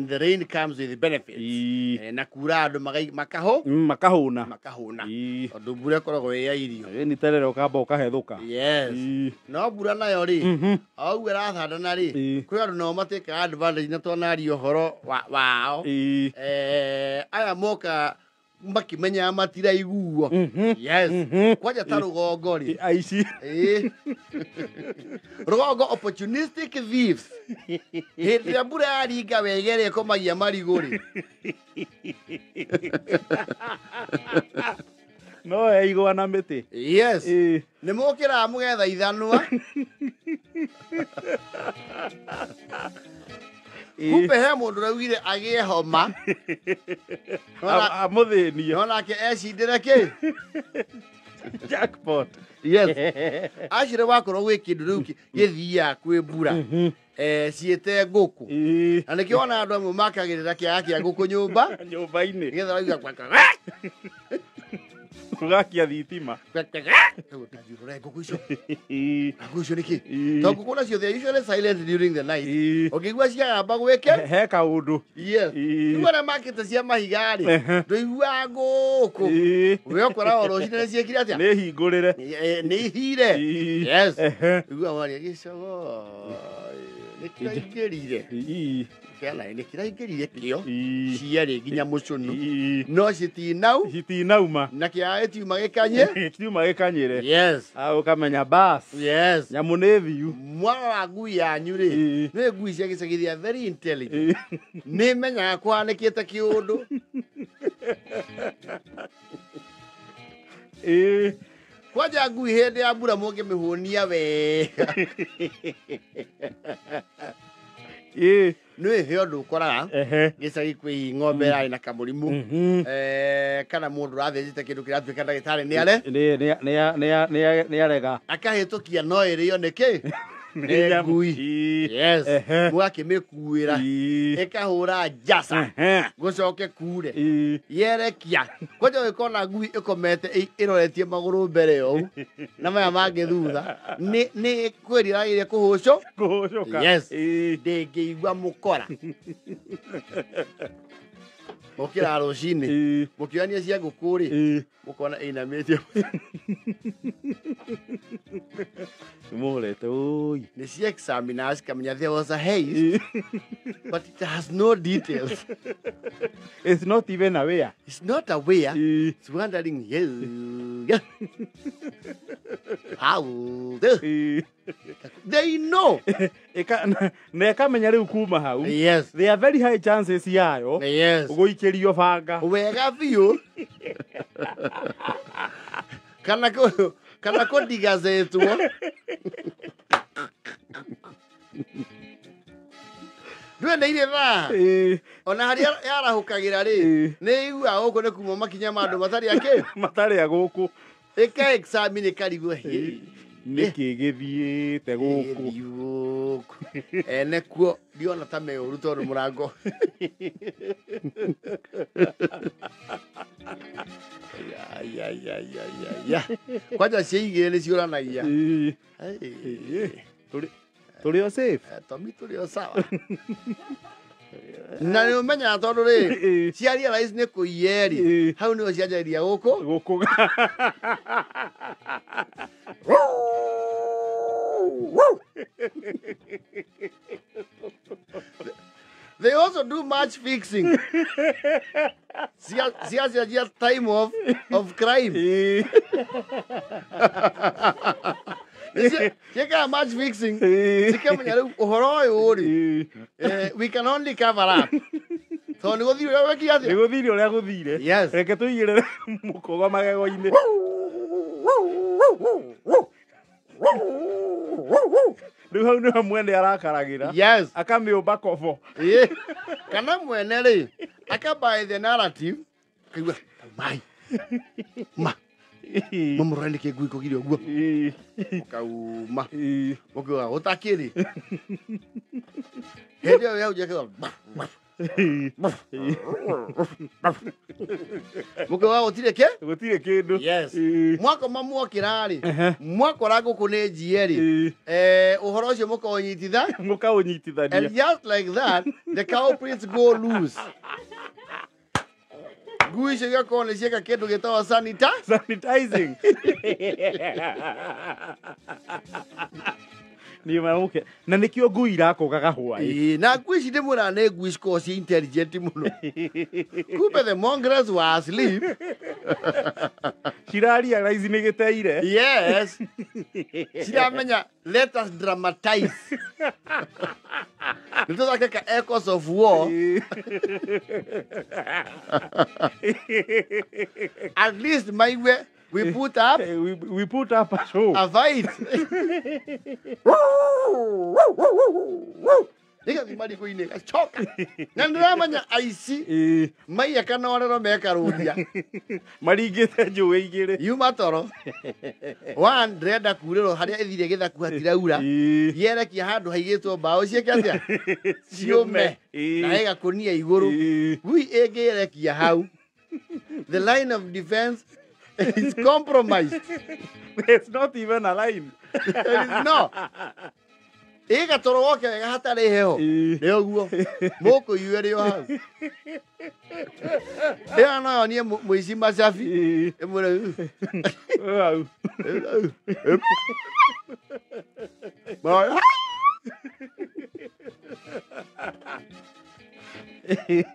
The rain comes with benefits. Na kura andũ makaho Makahũna. Makahũna. Tondũ mbura ĩkoragwo ĩ ya irio. Ĩ, terere ũkamba ũkahethũka. Yes. No mbura nayo rĩ, o ũguo ĩrathandana rĩ, kwĩ andũ nao matĩkaga advantage na twanaria ũhoro wao. Aya moka makĩmenyaga matiraiguo. Yes. Kwanja ta rũgongo rĩ. Aici. Ĩĩ. Rũgongo, opportunistic thieves. Hĩndĩ ĩrĩa mbura yaringa wega ĩrĩa ĩkomagia marigũ rĩ, no eigwa na mĩtĩ. Yes. Nĩ mũkĩraga mũgetha ithanwa. Kumbe he mũndũ ũraugire agĩe homa. Amũthĩnie. No nake ecindĩre kĩ? Jackpot. Yes. Acire wakorwo gwĩ kĩndũ rĩu gĩthiaga kwĩ mbura. Ciĩte ngũkũ. Na nĩkĩo wona andũ amwe makagĩrĩra kĩaga kĩa ngũkũ nyũmba. Nyũmba-inĩ. Nĩgetha rauga kwa kwa. Ũgakia thitima. Ũrore ngũkũ icio. Ngũkũ icio nĩkĩ? Tondũ ngũkũ nacio they are usually silent during the night. Ũngĩigua ciagamba gwĩke? He kaũndũ. Yes. Rĩu arĩa makĩte cia mahiga rĩ, ndũiguaga ngũkũ. We ũkora o rũcinĩ nĩ ciĩkire atĩa? Nĩ hingũrĩre. Nĩ ihire. Yes. Ũiguaga waria gĩcogo. Nĩ kĩraingĩrire. Kĩana nĩ kĩraingĩrire kĩo. Cierĩ nginya mũcũnũ. No citinau. Citinauma. Na kĩaga gĩtiuma gĩkanye. Gĩtiuma gĩkanyĩre. Yes. Ũkamenya bas. Yes. Nyamũ nĩ thiu. Mwarora ngui yanyu rĩ, nĩ ngui cia gĩcagi, they are very intelligent. Nĩ menyaga kũhanĩkĩte kĩũndũ. Kwanja ngui hĩndĩ ya mbura mũngĩmĩhũnia wega. Nĩ he ũndũ ũkoraga gĩcagi kwĩ ng'ombe ĩrarĩ na kamũrimũ, kana mũndũ ũrathĩnjĩte kĩndũ kĩratuĩka ndagĩtarĩ nĩ are Nĩ arega. Akahĩtũkia no ĩrĩo nĩkĩ? Nĩ Nĩ nyamũ. ngui. Yes. Mũgakĩmĩkuĩra ĩkahũra njasa gũcoke kure yerekia kwanja ũgĩkona ngui ĩkomete ĩroretie magũrũ mbere ũũ na maya mangĩ thutha nĩ kwĩriragĩria kũhũcũ. Kũhũcũka. Yes. Ndĩngĩigua mũkora mũkĩra rũcinĩ mũkĩonia cia ngũkũ rĩ, mũkona ĩinamĩtie. Mũhũrĩte ũi. Nĩ cia examina cikamenya there was a haze, but it has no details. It's not even aware. It's not aware. It's wondering, yeah, how they know. Na ĩkamenya rĩu kuma hau. Yes. There are very high chances yayo. Yes. Gũikĩrio banga. Wega biũ. Kana kũ kana kũndigazetwo. Ndũĩ nĩ irĩ thaa. Ona harĩa yarahũkagĩra rĩ, nĩ ĩiguaga gũkũ nĩ kuma makinya ma andũ matarĩ akĩ? Matarĩ a gũkũ. Ĩka examine ĩkarigwo. Nĩkĩ gĩthiĩte gũkũ? Gĩthiĩ gũkũ. Ene kuo ndiona ta me ũru tondũ mũrango. Ya, ya, ya, ya, ya, ya. Kwanja cia igĩrĩ nĩ ciũranagia. Tũrĩ o safe? Tomi tũrĩ o sawa. Na nĩ ũmenyaga tondũ rĩ, cia realize nĩ kũiye rĩ, hau nĩho cianjagĩrĩria gũkũ. Gũkũ. They also do match fixing. Cia cia time of crime. Ciĩkaga match fixing. Cikamenya rĩu ũhoro ũyũ rĩ, we can only cover up. Tondũ nĩ gũthire ũrĩa gwekire atĩa? Nĩ gũthire ũrĩa gũthire. Yes. Reke tũigĩrĩre mũkogo magego-inĩ. Rĩu hau nĩho mwene arakaragĩra. Yes. Akamĩũmba kobo. Kana mwene rĩ, aka buy the narrative. Kaigua, mai. Ma. Mamũrore nĩkĩ ngui kũgire ũguo. Ũkauma. Ũkiuga gũtakĩrĩ. Hĩndĩ ĩyo yaunjia kĩuga, ba, ba. Mũkauga gũtirĩ kĩ? Gũtirĩ kĩndũ. Yes. Mwakoma mwokĩra rĩ, mwakora ngũkũ nĩ njie rĩ, ũhoro ũcio mũkaũnyititha. Mũkaũnyitithania. And just like that, the culprits go loose. Ngui icio igakorwo nĩ cieka kĩndũ gĩtagwo sanitizing. Niĩ maũke na nĩkĩo ngui irakũgaga hwaĩ. Ĩĩ, na ngui ici ndĩmwĩraga nĩ ngui cikoragwo ci intelligent mũno. Kumbe the mongrels were asleep. Cirarealize nĩ gĩteire. Yes. Ciramenya let us dramatize. Nĩ tũthake ka echoes of war. At least maigue we put up We put up a show. a fight. Ĩgathiĩ marigũ-inĩ gacoka. Na nĩndĩramenya aici maiya kanorero mekarũria. Maringĩte njũĩ igĩrĩ. Yuma toro. One, ndĩrenda kurĩrwo harĩa ĩthire gĩthaku hatiraura. Yerekia handũ haigĩtwo mbaũ ciĩke atĩa? Ciũme. Na ĩgakũnia igũrũ. Ngui ĩngĩrekia hau, the line of defense is compromised. It's not even a line. There is no. Ĩgatoro woke wega hatarĩ heho. Nĩ ũguo. Mũkũiyue o hau. Ĩyo no yonie mũici macabi. Ĩmwĩre, Hau.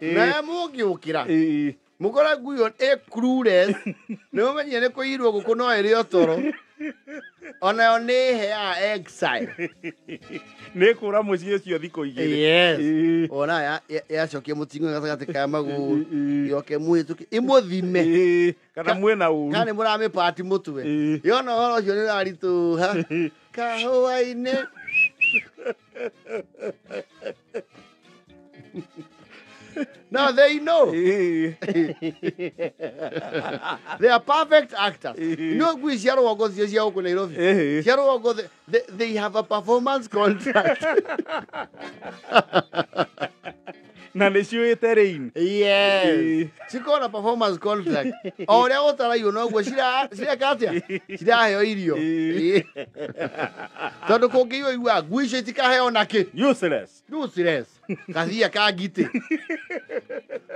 Na mũngĩũkĩra mũkora ngui ĩyo ĩ clueless, nĩ mũmenyire nĩ kũiyirwo ngũkũ no ĩrĩ o toro. Onayo nĩ ĩheaga exile. Nĩ kũra mũciĩ ũcio thikũ igĩrĩ. Yes. Ona yacokia mũting'o gatagatĩ ka magũrũ, yoke mũhĩtũke ĩmũthime. Kana mwĩna ũru. Kana nĩ mũramĩpati mũtwe. Yona ũhoro ũcio nĩ ũraritũha. Kahũa-inĩ. No, they know. They are perfect actors. No ngui cia rũgongo cio cia gũkũ Nairobi. Cia rũgongo they have a performance contract. Na nĩ ciũĩte rain. Yes. Cikoragwo na performance contract. O ũrĩa gũtaraiywo noguo cireka atĩa? Ciraheo irio. Tondũ kũngĩiywo iguaga ngui icio itikaheo nakĩ? Useless. Useless. Kathia ka ngitĩ.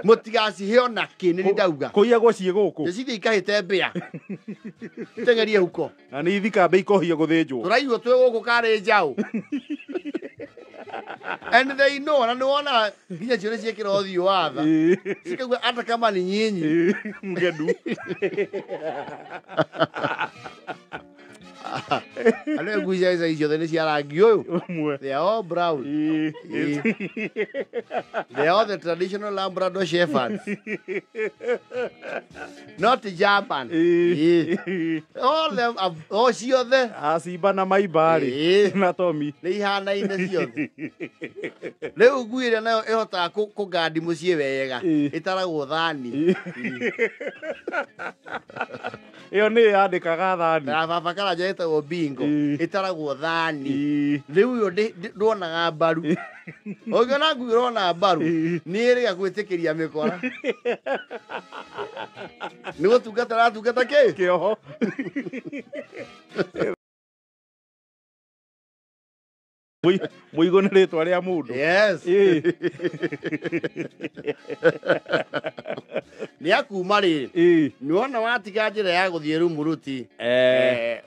Mũtigaciheo nakĩ, nĩ ndauga. Kũiyagwo ciĩ gũkũ. Nĩcithiĩ ikahĩte mbĩa. Teng'erie huko. Na nĩ ithikambe ikohio gũthĩnjwo. Tũraiywo twĩ gũkũ karĩ njaũ. And they know, na nĩwona nginya cio nĩ ciĩkĩra ũthiũ wa tha. Cikauga hata kama ni nyinyi. Mgendu. Andũ ngui cia ici ciothe nĩ cia rangi ũyũ. Ũmwe. They are all brown. They are all the traditional Labrador shepherds. Not German. All them, all ciothe. Acimba na maimba rĩ. Na Tommy. Nĩ ihanaine ciothe. Rĩu ngui ĩrĩa nayo ĩhotaga kũgandi mũciĩ wega ĩtaragwo thani. Ĩyo nĩ yandĩkaga thani. Na baba Karanja ĩtagwo bingo. Ĩtaragwo thani. Rĩu ũyũ ndwonaga mbaru. Ũngĩona ngui ũrona mbaru, nĩ ĩrĩga gwĩtĩkĩria mĩkora. Nĩ gũtungata aratungata kĩ? Kĩoho. Mũigũ nĩ rĩtwa rĩa mũndũ. Yes. Nĩ akuma rĩrĩ. Nĩwona watiga njĩra ya gũthiĩ Rumuruti.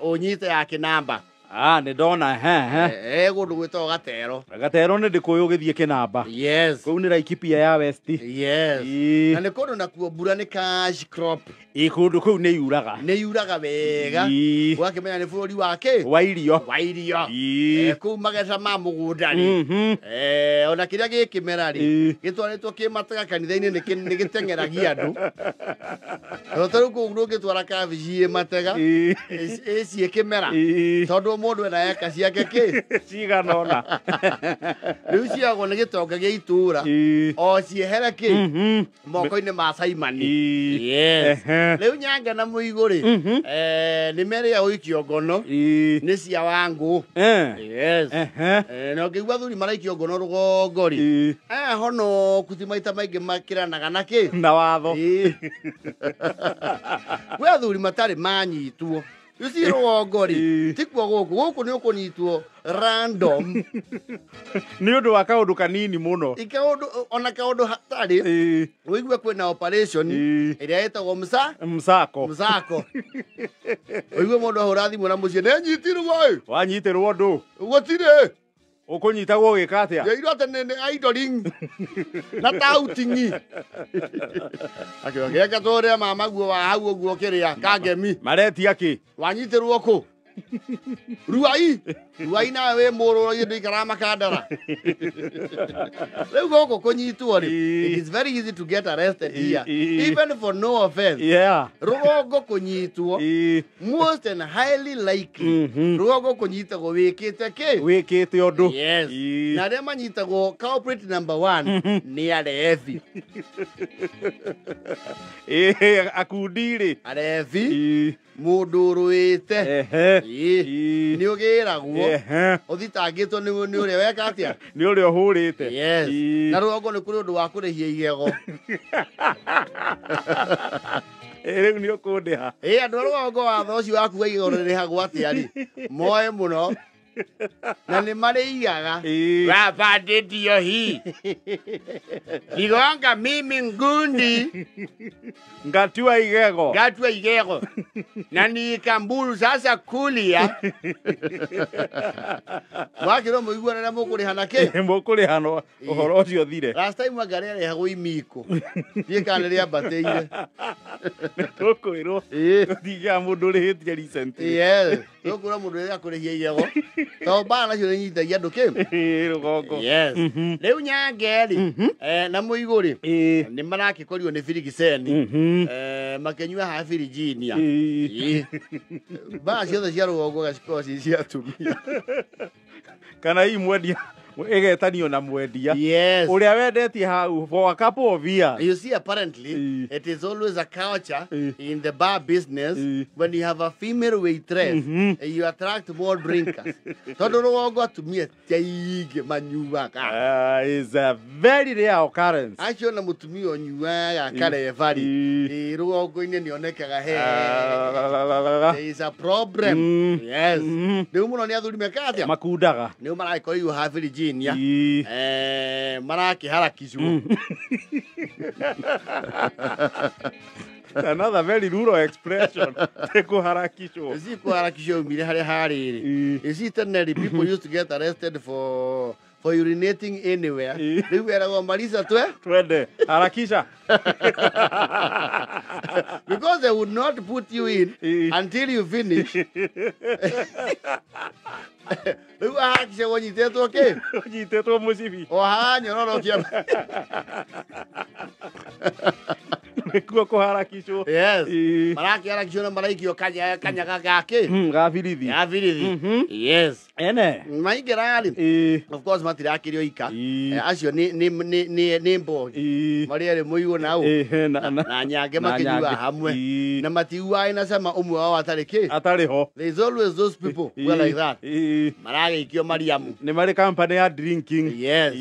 Ũnyite ya Kĩnamba. Nĩ ndona he. Kũndũ gwĩtagwo Gatero. Gatero nĩ ndĩkũĩ ũgĩthiĩ Kĩnamba. Yes. Kũu nĩ Laikipia ya West. Yes. Na nĩ kũndũ nakuo mbura nĩ cash crop. Kũndũ kũu nĩ yuraga. Nĩ yuraga wega. Ũgakĩmenya nĩ bũrũri wa kĩ? Wa irio. Wa irio. Kũu magetha ma mũgũnda rĩ. Ona kĩrĩa gĩkĩmera rĩ, gĩtwarĩtwo kĩmatega kanitha-inĩ nĩ gĩteng'eragia andũ. Tondũ ta rĩu kũu ndũngĩtwara kabici ĩ matega, ĩciĩ kĩmera. Tondũ mũndũ ena eka ciake kĩ? Cigana ũna. Rĩu ciagwo nĩ gĩtonga gĩa itũũra. O ciehere kĩ? Moko-inĩ ma Simon. Yes. Rĩu Nyange na Mũigũ rĩ, nĩ merĩga gũikio ngono nĩ cia Wangũ. Yes. Na ũngĩigua athuri maraikio ngono rũgongo rĩ, aya honoku ti maita maingĩ makĩranaga na kĩ? Na watho. Kwĩ athuri matarĩ manyitwo. You see rũgongo rĩ, tikuo gũkũ, gũkũ nĩ ũkũnyitwo random. Nĩ ũndũ wa kaũndũ kanini mũno. Ikaũndũ ona kaũndũ hatarĩ, ũigue kwĩna operation ĩrĩa ĩtagwo msako. Msako. Ũigue mũndũ ahũra thimũ na mũciĩ, nĩ nyitirwo ĩ. Wanyitĩrwo ndũ? Gũtirĩ. Ũkũnyitagwo ũgĩka atĩa? Njeirwo atĩ nĩ idling na touting. Akĩoya gĩake tũrĩa mama guo wa hau ũguo kĩrĩa kangemi. Maretia kĩ? Wanyitĩrwo kũ? Ruai. Ruai nawe wĩ mũrũrũ ithe ndũikaraga Makandara. Rĩu gũkũ kũnyitwo rĩ, it is very easy to get arrested here, even for no offense. Rũgongo kũnyitwo, most and highly likely, rũgongo kũnyitagwo wĩkĩte kĩ? Wĩkĩte ũndũ. Yes. Na arĩa manyitagwo culprit number 1 nĩ arebi. Akundi rĩ. Arebi. Mũndũ ũrũĩte. Nĩ ũgĩragwo. Ũthitangĩtwo nĩ ũrĩa weka atĩa? Nĩ ũrĩa ũhũrĩte. Yes. Na rũgongo nĩ kũrĩ ũndũ wa kũrĩhia igego. Rĩu nĩ ũkũndĩha. Andũ a rũgongo watho ũcio wa kuga igego rĩrĩhagwo atĩa rĩ? Moe mũno. Na nĩ marĩigaga. Wabandĩtio hi. Ligonga mimi ngundi. Ngatua igego. Ngatua igego. Na ni kamburu sasa kulia. Mwakĩrwo mũiguane na mũkũrĩha na kĩ? Mũkũrĩha no ũhoro ũcio ũthire. Last time anga rĩarĩhagwo imiko. Ndiũĩ kana nĩ rĩambatĩire. Tũkwĩrwo. Tũtingĩaga mũndũ ũrĩhĩtie recently. Yes. Tũkwĩrwo mũndũ ũrĩa akũrĩhia igego. Tondũ mbara nacio nĩ inyitagia andũ kĩ? Rũgongo. Yes. Rĩu Nyange rĩ, na Mũigũ rĩ, nĩ marakĩkorirwo nĩ birigiceni. Makĩnyua haha Virginia. Mbara ciothe cia rũgongo gacikorwo ci cia atumia. Kana hii mwendia ĩgetanio na mwendia. Yes. Ũrĩa wendetie hau for a couple of years. You see, apparently, it is always a culture in the bar business when you have a female waitress, you attract more drinkers. Tondũ rũgongo atumia ti aingĩ manyuaga. Is a very rare occurrence. Acio na mũtumia ũnyuaga akareba rĩ, rũgongo-inĩ nĩonekaga he. There is a problem. Yes. Rĩu mũno nĩ athuri mekaga atĩa? Makundaga. Nĩo maragĩkorirwo haha Virginia. Marakĩharakicwo. Another very rural expression. Kũharakicwo. Si kũharakicwo umire harĩa harĩ rĩ. You see, tene people used to get arrested for urinating anywhere. Rĩu eragwo Marisa twe? Twende. Harakisha. Because they would not put you in until you finish. Rĩu aharakisha ũnyitĩtwo kĩ? Ũnyitĩtwo mũcibi. O haha nyororokia. Nĩkuo kũharakicwo. Yes. Marakĩharakicwo na maraikio kanyaga gakĩ? Ga birithi. Ga birithi. Yes. Ene. Maingĩra rĩ. Of course matirakĩrio ika. Acio nĩ mbogi. Marĩ erĩ Mũigũ na ũ. Na Nyange makĩnyua hamwe. Na matiuaga ĩna cama ũmwe wao atarĩ kĩ? Atarĩ ho. There is always those people who are like that. Maragĩikio Mariamu. Nĩ marĩ company ya drinking. Yes.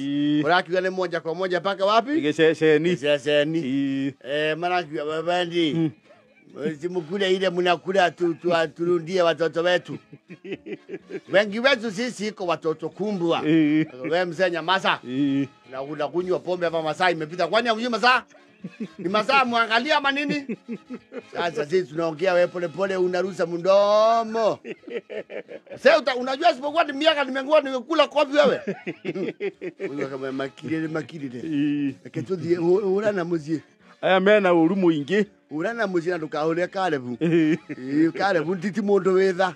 Ũrakiuga nĩ moja kwa moja mpaka wapi? Gĩceceni. Gĩceceni. Marakiuga babandi. Simukule ile mnakula turundie watoto wetu. Wengi wetu sisi iko watoto kumbwa. Wewe mzee nyamaza. Na unakunywa pombe hapa masaa imepita. Kwani hunywi masaa? Ni masaa muangalia ama nini? Sasa sisi tunaongea wewe pole pole unarusa mdomo. Sasa unajua sipokuwa ni miaka nimengua nimekula kofi wewe. Wewe kama makirire makirire. Ketudie ura na muzie. Aya mena ũru mũingĩ. Ura na muzie na ndũkahũre Karebu. Karebu nditi mũndũ wĩtha.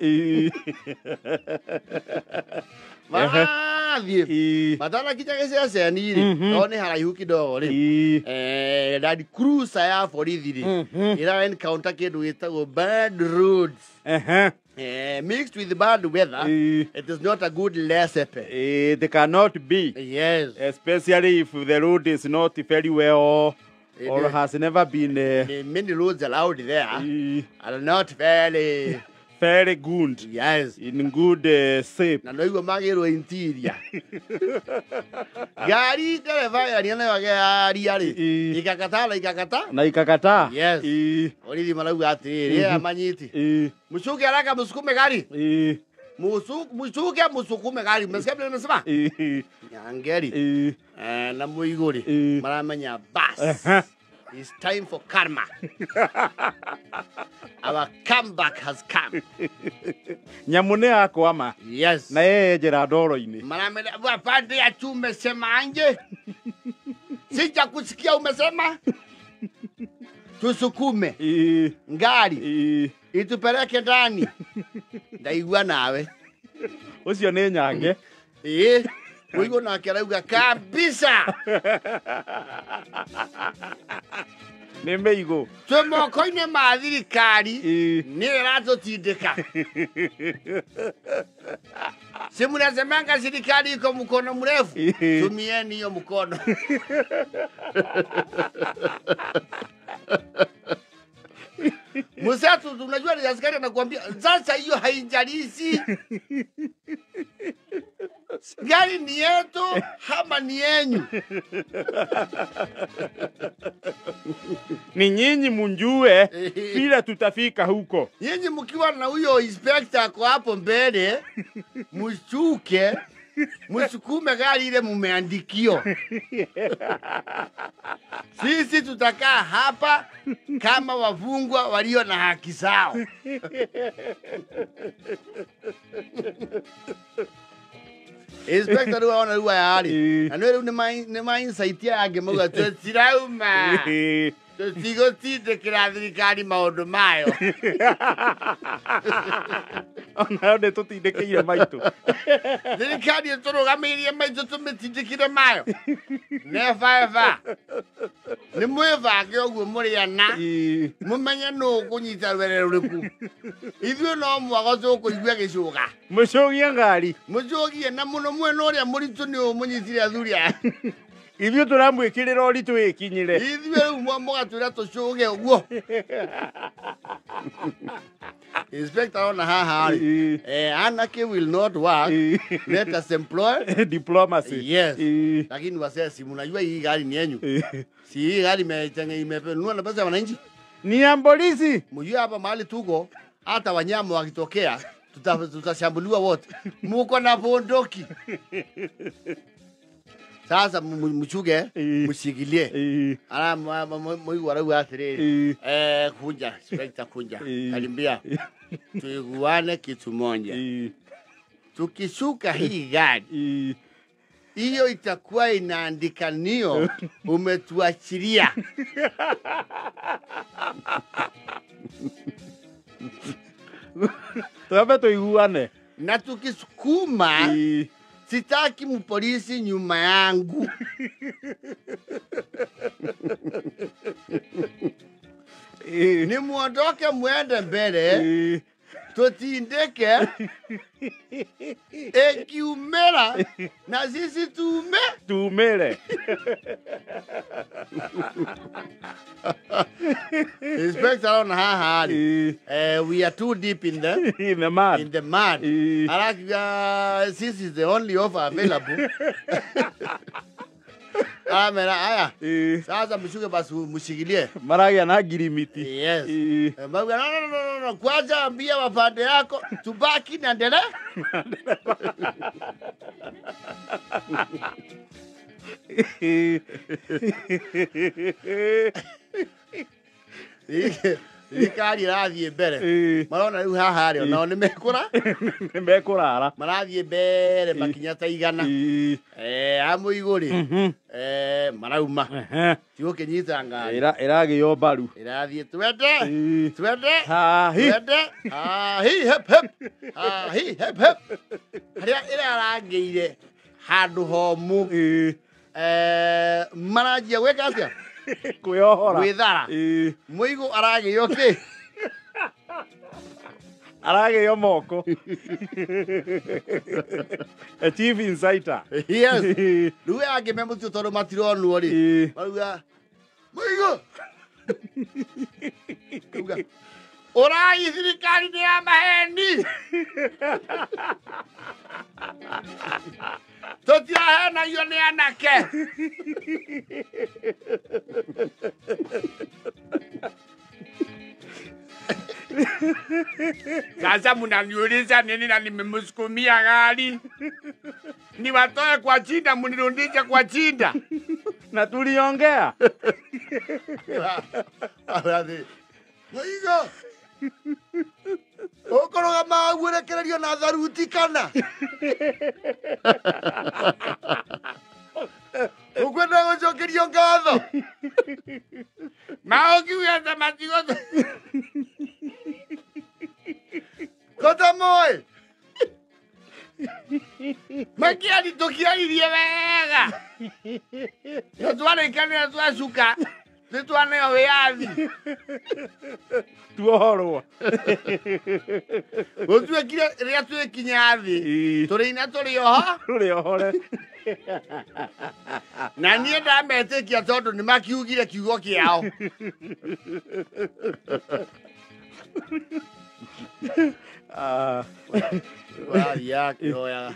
Mathiĩ. Matanakinya gĩceceni rĩ, no nĩ haraihu kidogo rĩ. Land Cruiser ya borithi rĩ, ĩra encounter kĩndũ gĩtagwo bad roads. Mixed with bad weather, it is not a good recipe. It cannot be. Yes. Especially if the road is not very well Or has never been the many roads allowed there are not very very good. Yes. In good shape. Na no igua magĩrwo interior. Gari ndereba yaria nayo agearia rĩ. Ikakataa na ikakataa. Na ikakataa. Yes. Borithi marauga atĩrĩrĩ aya manyiti. Mshuke haraka msukume gari. Mshuke msukume gari. Umesikia vile nimesema? Nyangeri. Na Muiguri. Maramenya bas. It's time for karma. Our comeback has come. Nyamũ nĩ yakwama. Yes. Na yeye njĩra ndoro-inĩ. Maramenya wapande ya tumesema anje. Sija kusikia umesema. Tusukume. Ngari. Itupeleke ndani. Ndaigua nawe. Ũcio nĩ Nyange. Muigo nake arauga kabisa. Nĩ Mĩigũ. Twĩ moko-inĩ ma thirikari nĩ ĩratũtindĩka. Si mnasemanga serikali iko mkono mrefu? Tumieni hiyo mkono. Msatu unajua ni askari anakuambia sasa hiyo haijalishi. Gari ni yetu ama ni yenyu. Ni nyinyi munjue vile tutafika huko. Nyinyi mkiwa na huyo inspector kwa hapo mbele, mshuke, msukume gari ile mumeandikio. Sisi tutakaa hapa kama wafungwa walio na haki zao. Inspector rĩu ona rĩu aya rĩ, na nĩ rĩu nĩ ma insight yangĩ mauga tũtirauma. Tũtigũtindĩkĩra thirikari maũndũ mayo. Onayo nĩ tũtindĩkĩire maitũ. Thirikari ĩtũrũgamĩirie maitũ tũmĩtindĩkĩre mayo. Never ever. Nĩ mwĩbange ũguo mũrĩ ana. Mũmenye nũ ũkũnyita rwere rũrĩkũ. Ithuĩ no mwago tũkũigua gĩcũga. Mũcũgie ngari. Mũcũgie na mũno mwena ũrĩa mũritũ nĩ ũmũnyitire athuri aya. Ithuĩ tũramwĩkĩrĩra ũritũ wĩkinyire. Ithuĩ rĩu mũgatwĩra tũcũge ũguo. Inspector ona haha rĩ, anarchy will not work. Let us employ diplomacy. Yes. Lakini wasee si mnajua hii gari ni yenyu. Si hii gari imenunua na pesa ya wananchi. Ni ya polisi. Mjue hapa mahali tuko hata wanyama wakitokea tutashambuliwa wote. Muko na bunduki. Sasa mchuge, mshikilie. Ala Muigu arauga atĩrĩrĩ, kunja, inspector kunja. Alimbia tuiguane kitu moja. Tukishuka hii gari, hiyo itakuwa inaandika nio umetuachilia. Tuambe tuiguane. Na tukisukuma sitaki mpolisi nyuma yangu. Ni muondoke muende mbele, tutindeke, ekiumera, na sisi tume. Tumere. Inspector ona haha rĩ, we are too deep in the in the mud. In the mud. Arakiuga this is the only offer available. Amera aya. Sasa mshuke basi mshikilie. Maragĩa na ngirimiti. Yes. Mauga no no no no, kwanza ambia wapande yako tubaki na ndere. Thirikari ĩrathiĩ mbere. Marona rĩu haha rĩ, onao nĩ mekũra. Nĩ mekũrara. Marathiĩ mbere makinya ta 100. A Mũigũ rĩ, marauma. Tigũkĩnyita ngari. Ĩragĩo mbaru. Ĩrathiĩ twende. Twende. Hahi. Twende. Hahi hep hep. Hahi hep hep. Harĩa ĩrarangĩire handũ homũ. Maranjia gwĩka atĩa? Kwĩyohora. Gwĩthara. Mũigũ aragĩo kĩ? Aragĩo moko. A chief insider. Yes. Rĩu angĩ me mũtitũ tondũ matironwo rĩ, marauga Mũigũ. Kuga, ũrai thirikari nĩ ya maheni. Tũtirahenagio nĩ anake. Sasa mnaniuliza nini na nimemsukumia gari? Niwatoe kwa chinda mnirudishe kwa chinda. Na tuliongea. Mũigũ. Ũkũrũgama ũguo na tharuti kana? Ũkwenda gũcokerio ngatho? Maũkiuga ta matigotho. Kota moĩ. Makiari tũkĩaririe wega. Na twarĩkanĩra twacuka. Nĩ twaneo wĩyathi. Tuohorwo. Gũtuĩkire rĩrĩa twĩkinya thĩ. Tũrĩ ina tũrĩ oho. Tũrĩ ohore. Na niĩ ndametĩkia tondũ nĩ makiugire kiugo kĩao. Waria kĩhoyaga.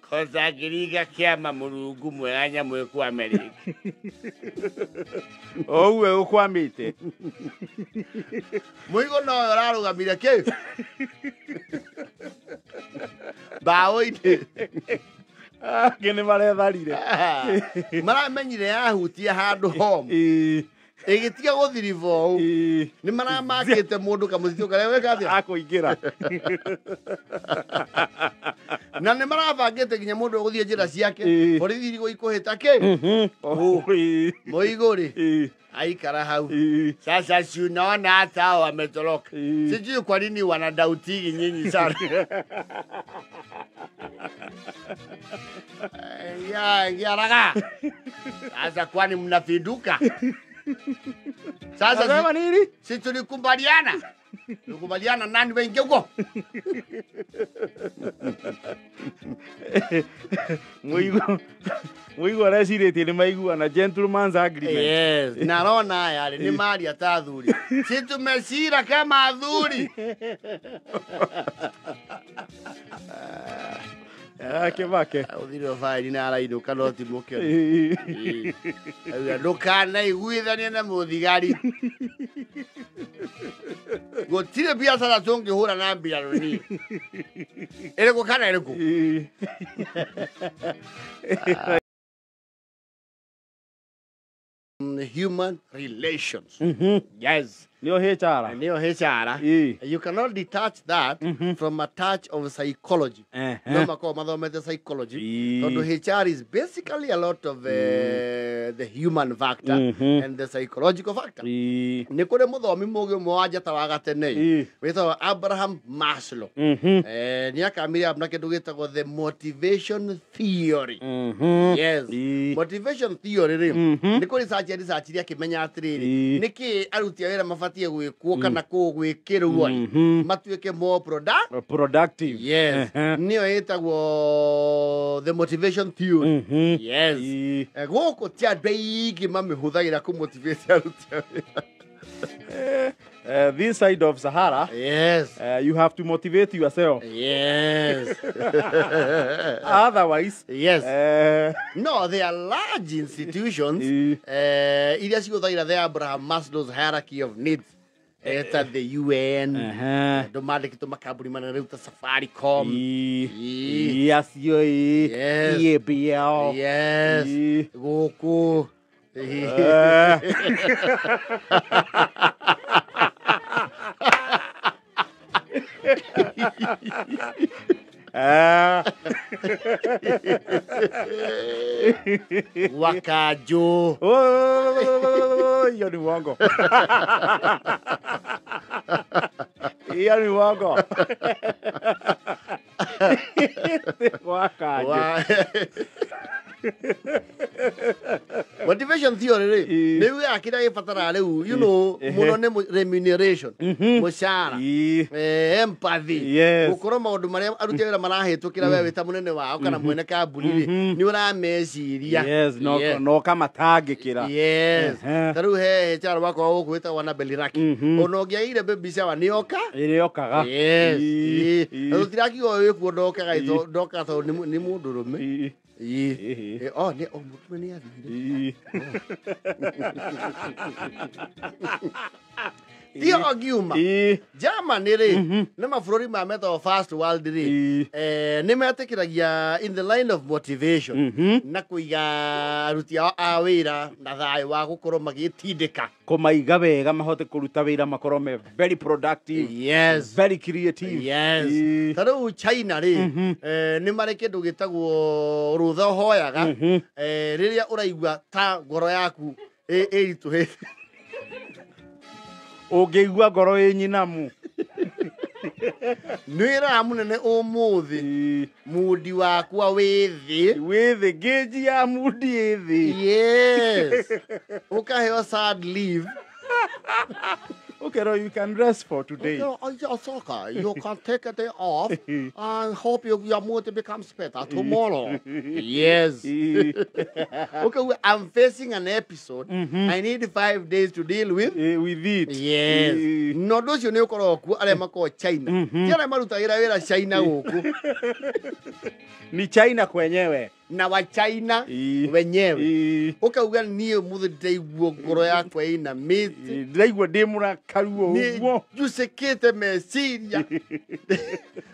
Kosa ngĩringa kĩama Mũrungu mwega nyamũ ĩkwame rĩngĩ. Ouwe ũkwamĩte. Mũigũ nowe ũrarũgamire kĩ? Mbaũ-inĩ. Angĩ nĩ maretharire. Maramenyire yahutia handũ home. Ĩgĩtiga gũthiriba ũũ. Nĩ maramakĩte mũndũ kamũtitũ karĩa weka atĩa? Akũingĩra. Na nĩ marabangĩte nginya mũndũ ũgũthiĩ njĩra ciake. Borithi irigũ ikũhĩta kĩ? Mũigũ rĩ, aikara hau. Sasa si unaona hata hao wametoroka. Sijui kwa nini wanadautigi nyinyi sana. Ya raga. Sasa kwani mnafinduka? Sasa sema nini? Si tulikubaliana. Tulikubaliana nani wengi huko? Mũigũ arecirĩtie nĩ maiguana gentleman's agreement. Yes, narona yale ni mali ya athuri. Si tumesira kama athuri. Kĩbake. Ũthire faili na arainũka no ti mũkenu. Ndũkanaiguithanie na mũthigari. Gũtirĩ biacara tũngĩhũra na mbirarũ niĩ. Ĩrĩkũ kana ĩrĩkũ? Human relations. Yes. Nĩyo HR. Nĩyo HR. You cannot detach that from a touch of psychology. No makoragwo mathomete psychology. Tondũ HR is basically a lot of the human factor and the psychological factor. Nĩ kũrĩ mũthomi mũgĩ ũmwe wa njata wa gatene wĩtagwo Abraham Maslow. Nĩ akamire na kĩndũ gĩtagwo the motivation theory. Yes. Motivation theory rĩ, nĩ kũrĩ research research akĩmenya atĩrĩrĩ, nĩkĩ aruti a wĩra mabatiĩ gwĩkwo kana gwĩkĩrwo matuĩke more productive. Yes. Nĩyo ĩtagwo the motivation theory. Yes. Gũkũ ti andũ aingĩ mamĩhũthagĩra kũmotivate aruti a wĩra. This side of Sahara, yes, you have to motivate yourself. Yes. Otherwise, yes. No, they are large institutions. Iria cihũthagĩra the Abraham Maslow's hierarchy of needs. Eta the UN, andũ mandĩkĩtwo makambuni manene rĩu ta Safaricom. Yes, EABL. Yes. Gũkũ. Wakajo. Oh, hiyo ni uongo. Hiyo ni uongo. Wakajo. Motivation theory rĩ, nĩ yugaga kĩrĩa gĩbataraga rĩu, you know, mũno nĩ remuneration, mũcara, empathy, gũkorwo maũndũ marĩa aruti a wĩra marahĩtũkĩra we wĩ ta mũnene wao kana mwene kambuni rĩ, nĩ ũrameciria. Yes, no kamatangĩkĩra. Yes. Ta rĩu he HR wakwa gũkũ wĩtagwo Annabel Raki, ona ũngĩagire baby shower nĩ oka. Ĩrĩokaga. Yes. Na tũtirakiuga wĩkuo ndokaga, ndokaga tondũ nĩ mũndũrũme. Oh, nĩ oh, mũtume nĩ athire. Tio ngiuma Germany rĩ, nĩ mabũrũri ma metagwo first world rĩ, nĩ metĩkĩragia in the line of motivation na kũiga aruti ao a wĩra na thayũ wa gũkorwo magĩtindĩka, kũmaiga wega mahote kũruta wĩra, makorwo me very productive. Yes. Very creative. Yes. Ta rĩu China rĩ, nĩ marĩ kĩndũ gĩtagwo rũtha ũhoyaga, rĩrĩa ũraigua ta ngoro yaku ĩritũhĩte. Ũngĩigua ngoro ĩ nyinamu. Nĩ wĩraga mũnene ũmũthĩ mundi wakwa wĩ thĩ. Wĩ thĩ, ngĩnji ya mundi ĩ thĩ. Yes, ũkaheo sad leave. Okay, no, you can rest for today. Okay, it's okay. You can take a day off and hope your mood becomes better tomorrow. Yes. Okay, I'm facing an episode. I need 5 days to deal with. With it. Yes. No, ũndũ ũcio nĩ ũkoragwo kuo arĩa makoragwo China. Ti arĩa marutagĩra wĩra China gũkũ. Ni China kwenyewe. Na wa China wenyewe. Ũkauga niĩ ũmũthĩ ndĩraigua ngoro yakwa ĩinamĩte. Ndĩraigua ndĩ mũrakaru Nĩ ũguo. njucĩkĩte meciria.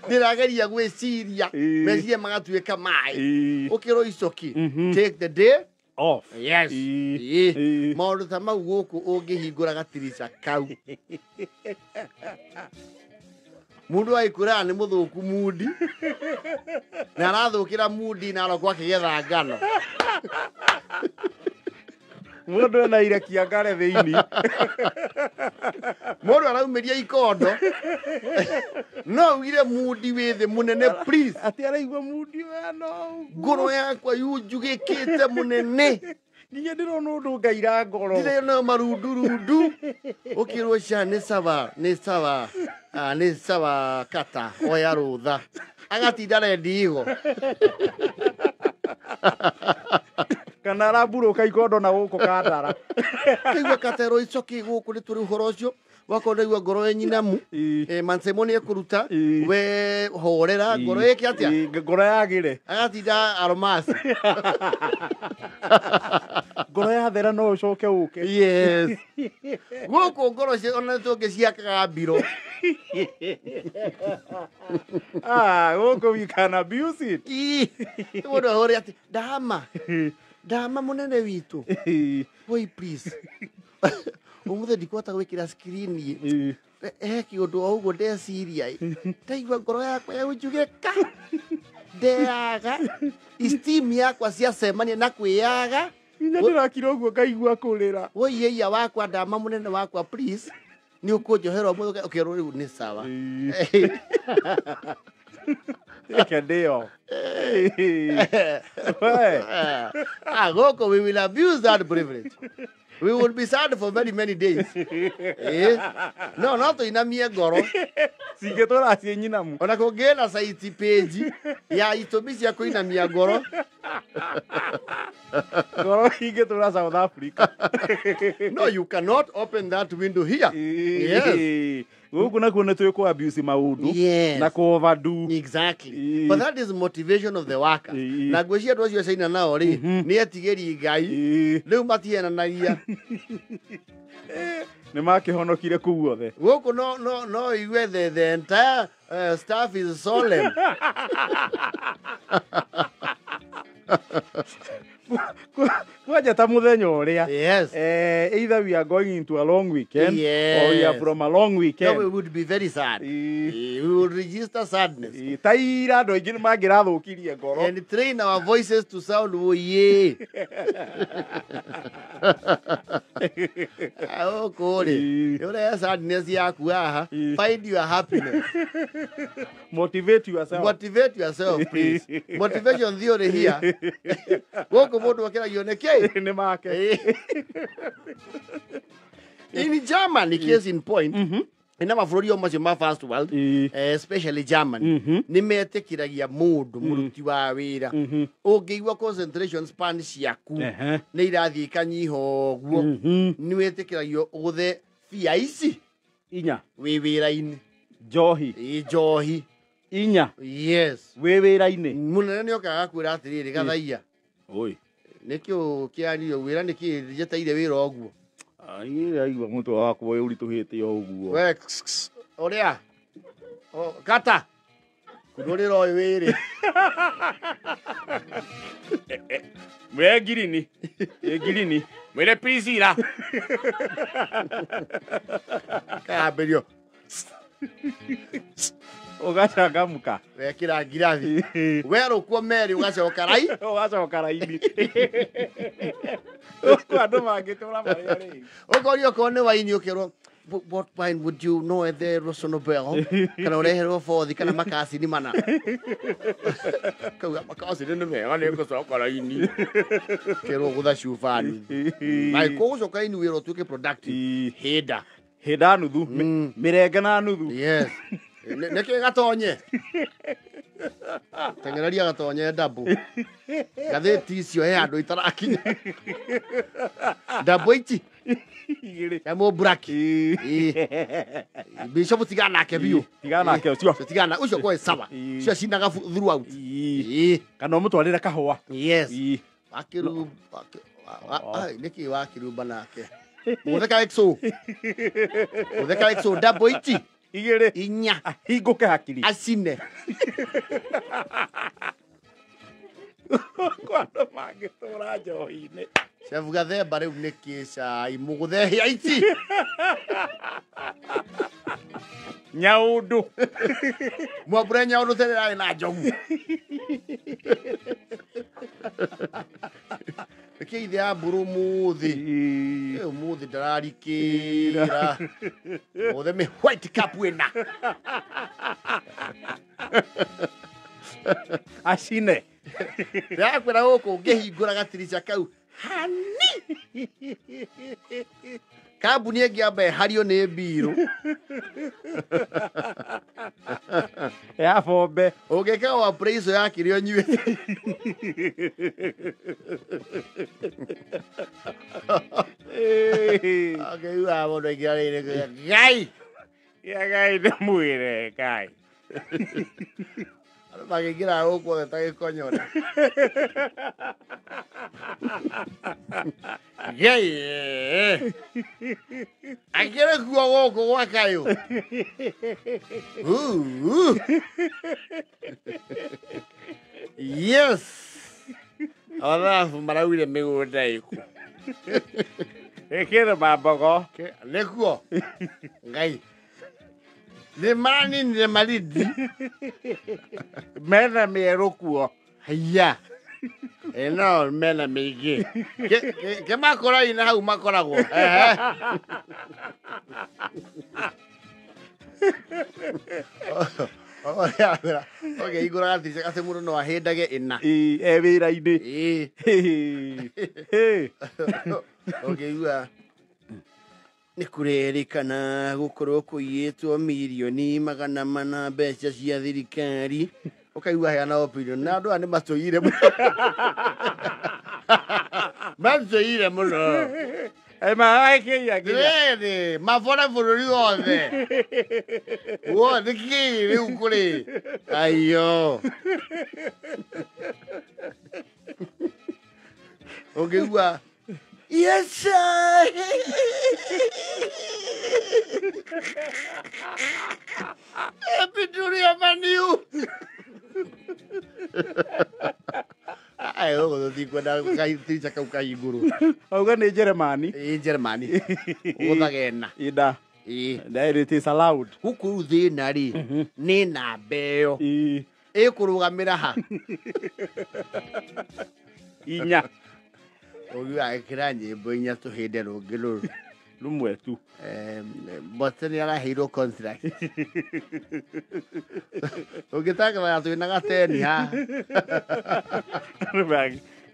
Ndĩrageria gwĩciria. Meciria magatuĩka maĩ. Ũkĩrwo icoki. Take the day off. Yes. Maũndũ ta mau gũkũ ũngĩhingũra gatirica kau. Mũndũ agĩkwĩraga nĩ mũthũku mundi. Na arathũkĩra mundi na arokwo akĩgetha ngano. Mũndũ ena irekia ngare thĩinĩ. Mũndũ araumĩria ikondo. No augire mundi wĩ thĩ mũnene, please. Atĩ araigua mundi ũyũ no ũguo. Ngoro yakwa yunjugĩkĩte mũnene. Nginya ndĩrona ũndũ ngaira ngoro. Ndĩrona marundurundu. Ũkĩrwo ca nĩ sawa, nĩ sawa. Ah, nĩ sawa kata, oya rũtha. Agatinda rendi igo. Kana arambũrũka ikondo na gũkũ kandara. Kaigua katerwo icoki gũkũ nĩ tũrĩ ũhoro ũcio. Wakorwo ndaigua ngoro ĩ nyinamu. Mansemo nĩ ekũruta. We horera, ngoro ĩke atĩa? Ngoro yagĩre. Agatinda aromasi. Ngoro yathera no ũcoke ũke. Yes. Gũkũ ngoro ona tũngĩciakaga mbiro. Ah, gũkũ we can abuse it. Mũndũ ahũre atĩ, ndama. Ndama mũnene witũ. Woi, please. Ũmũthĩ ndikũhota gwĩkĩra screen. He kĩũndũ o ũguo ndeciria. Ndaigua ngoro yakwa yaunjugĩka. Ndeaga. Steam yakwa ciacemania na kwĩyaga. Nginya ndĩrakira ũguo ngaigua kũrĩra. Woi, ĩia wakwa, ndama mũnene wakwa, please. Nĩ ũkũnjohera ũmũthĩ ũkerwo rĩu nĩ sawa. Eke ndio. We. Ah, gũkũ we will abuse that privilege. We will be sad for very many days. No, no tũinamie ngoro. Cingĩtũra ciĩ nyinamu. Ona kũngĩna na site page ya itũmi cia kũinamia ngoro. Ngoro ingĩtũra South Africa. No, you cannot open that window here. Yes. Gũkũ nakuo nĩ twĩ kũ abuse maũndũ. Yes. Na kũ overdo. Exactly. But that is motivation of the worker. Na ngwĩciria andũ acio China nao rĩ, nĩ etigĩri Ngai. Rĩu matihenanagia. Nĩ makĩhonokire kũu othe. Gũkũ no igue the entire staff is solemn. Kwanja ta mũthenya ũrĩa. Yes. Either we are going into a long weekend, Yes. or we are from a long weekend. No, we would be very sad. We would register sadness. Ta ira andũ aingĩ nĩ mangĩrathũkirie ngoro. And train our voices to sound oh yeah. Gũkũ rĩ ũrehe sadness yaku haha. Find your happiness. Motivate yourself. Motivate yourself, please. Motivation theory here. Gũkũ mũndũ akĩragio nĩ kĩ? Nĩ make. In Germany, case in point, ina mabũrũri o macio ma first world, especially Germany, nĩ metĩkĩragia mũndũ mũruti wa wĩra ũngĩigua concentration span ciaku nĩ irathiĩ ikanyiha ũguo, nĩ wĩtĩkĩragio ũgũthe bia ici inya wĩ wĩra-inĩ. Njohi. Njohi. Inya. Yes. Wĩ wĩra-inĩ. Mũnene nĩ okaga gakwĩra atĩrĩrĩ, gathaia. Oi. Nĩkĩo kĩario wĩra nĩkĩ njeteire wĩra ũguo? Aigua mũtwe wakwa ũritũhĩte o ũguo. We ũrĩa kata kunũrĩra ũyũ wĩrĩ. Mwĩre ngirini. Ngirini. Mwĩre Priscilla. Kambĩrio. Ũgacangamũka. Wekĩra ngirathi. Werũkwo merĩ ũgacoka rai. Ũgacoka raini. Ũkũ andũ mangĩtũra marĩa rĩ. Ũkorio okorwo nĩ waini ũkerwo, what wine would you know ethe Rosso Nobel? Kana ũreherwo bothi kana makacini mana. Kauga makacini nĩ mega nĩ ngũcoka raini. Kerwo gũtha cuba nuthu. Angĩkorwo gũcoka raini wĩra ũtuĩke productive. Hĩnda. Hĩnda nuthu. Mĩrenge na nuthu. Yes. Nĩkĩ gatonye? Teng'ereria gatonye ndambu. Ngathĩti icio he handũ itarakinya. Ndambu ici. Igĩrĩ. Ya mũmburaki. Bishop tigana nake biũ. Tigana nake ũcio. Tigana ũcio kwa sawa. Cio cinaga throughout. Kana ũmũtwarĩre kahũa. Yes. Wakĩrumba. Nĩkĩ wakĩrumba nake? Mũtheka XO. Mũtheka XO ndambu ici. Igĩrĩ. Inya. Ahingũke hakiri. Acine. Kwa andũ mangĩtũra njohi-inĩ. Chef Gathemba rĩu nĩkĩ cai mũgũthehia ici? Nyaũndũ. Mwambũre nyaũndũ tene rarĩ na njogu. Nĩkĩ ithe ya mbũrũ mũthĩ? Ũmũthĩ ndararikĩra. Mũthĩ mĩ white cup wĩna. Acine. Ndĩrakwĩra gũkũ ngĩhingũra gatirica kau hani. Kambuni ĩngĩ amba ĩhario nĩ mbirũ. Ya bombe. Ũngĩka wa appraisal ya kĩrĩa ũnyuĩte. Akĩigua mũndũ aingĩra rĩrĩ Ngai. Ya Ngai nĩ mwĩre Ngai. Andũ makĩingĩra gũkũ othe ta gĩkonyore. Ngai. Akĩrĩ kuo gũkũ gwa kayũ. Yes. Abathabu maraugire mĩgũnda ĩkũ. Ĩkĩrĩ mambogo. Nĩkuo. Ngai. Nĩ maraninire marindi. Mena mĩerũ kuo. Haiya. Ĩno mena mĩingĩ. Ke makora-inĩ hau makoragwo. Ũkĩhingũra gatirica atĩ mũndũ no ahĩndage ĩna. E wĩra-inĩ. Ũkĩigua nĩ kũrerĩkana gũkorwo kũiyĩtwo mirioni 400 mbeca cia thirikari. Ũkaigua heana opinion na andũ aya nĩ matũire mũno. Matũire mũno. Marakĩiya nginya. Rĩrĩ mabora bũrũri wothe. Wo nĩkĩ rĩu kũrĩ? Aiyo. Ũngĩigua Yes, Happy Avenue. Ai, ũguo tũtikwenda gatirica kau kahingũrwo. Auga nĩ Jeremani. Ĩ Jeremani. Ũgũthage ĩna. Ĩna. Ĩ. Na it is allowed. Gũkũ rĩu thĩna rĩ, nĩ namba ĩyo. Ĩkũrũgamĩra ha? Inya. Ũgiuga ĩkĩra nyĩmbo inya tũhĩnde rũngĩ rũrũ. Rũmwe tu. Mbote nĩ araheirwo contract. Ũngĩtangathaga twĩna gateni haha.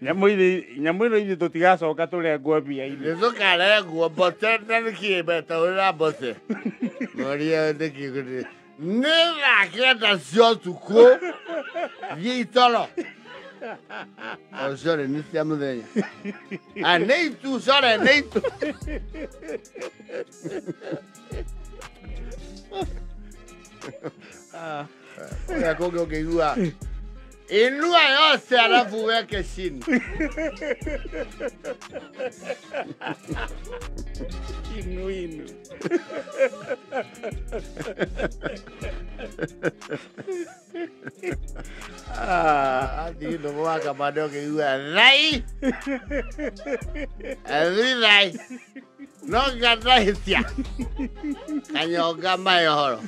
Nyamũ ĩno ithuĩ tũtigacoka tũrengwo mbia-inĩ. Nĩ tũkarengwo mbote na nĩkĩ metaũrĩra mbote. Moria nĩkĩ nĩ thaa kenda cia ũtukũ thiĩ itoro. Oh, sorry, nĩ cia mũthenya. Ah, nĩ itu, sorry, nĩ itu. Ũrĩa kũngĩ ũngĩigua inua yose alafu uweke chini. Inu inu. Athiĩ ndogo wa kamande ũkĩigua thai athi thai no ngatahĩtia kanyonga maĩ ũhoro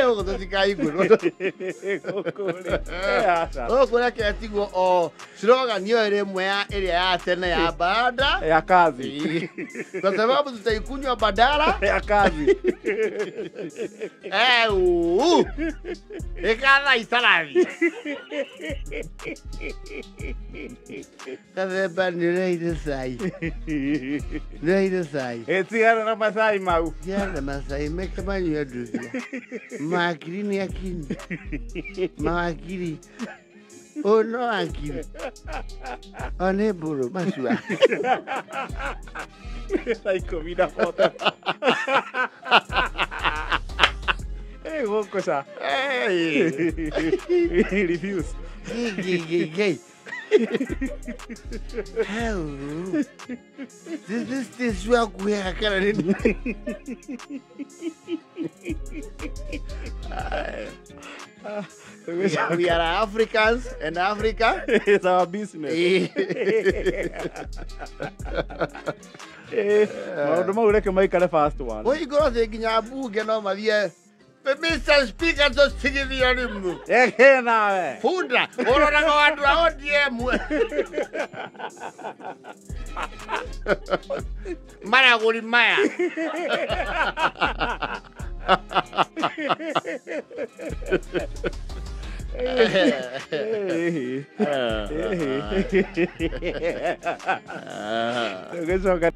gũkũ tũtikaiguĩrwo gũkũ reke tigwo o slogan ĩyo ĩrĩ ĩmwe ya ĩrĩa ya tene ya baada ya kazi kwa sababu tutaikunywa badala ya kazi. Ikatha itarathi kathemba nĩ ũreire cai nĩ ũreire cai tigana na macai mau tigana na macai meke manyue nduthia mawakiri nĩ akinyi mawakiri ũyũ no wakiri o nĩ mbũrũ macua thaa ikũmi na bote gũkũ ca refuse. Gay. This is what we are carrying. We are Africans, and Africa is our business. Maũndũ mau reke maikare fast one. Ũigoro thĩ nginya mbunge no mathiĩ Mr. Speaker tũtigithio rĩmwe. Eke nawe. Bunda, ũroraga andũ a ODM. Maragũri maya. Tũgĩcoka.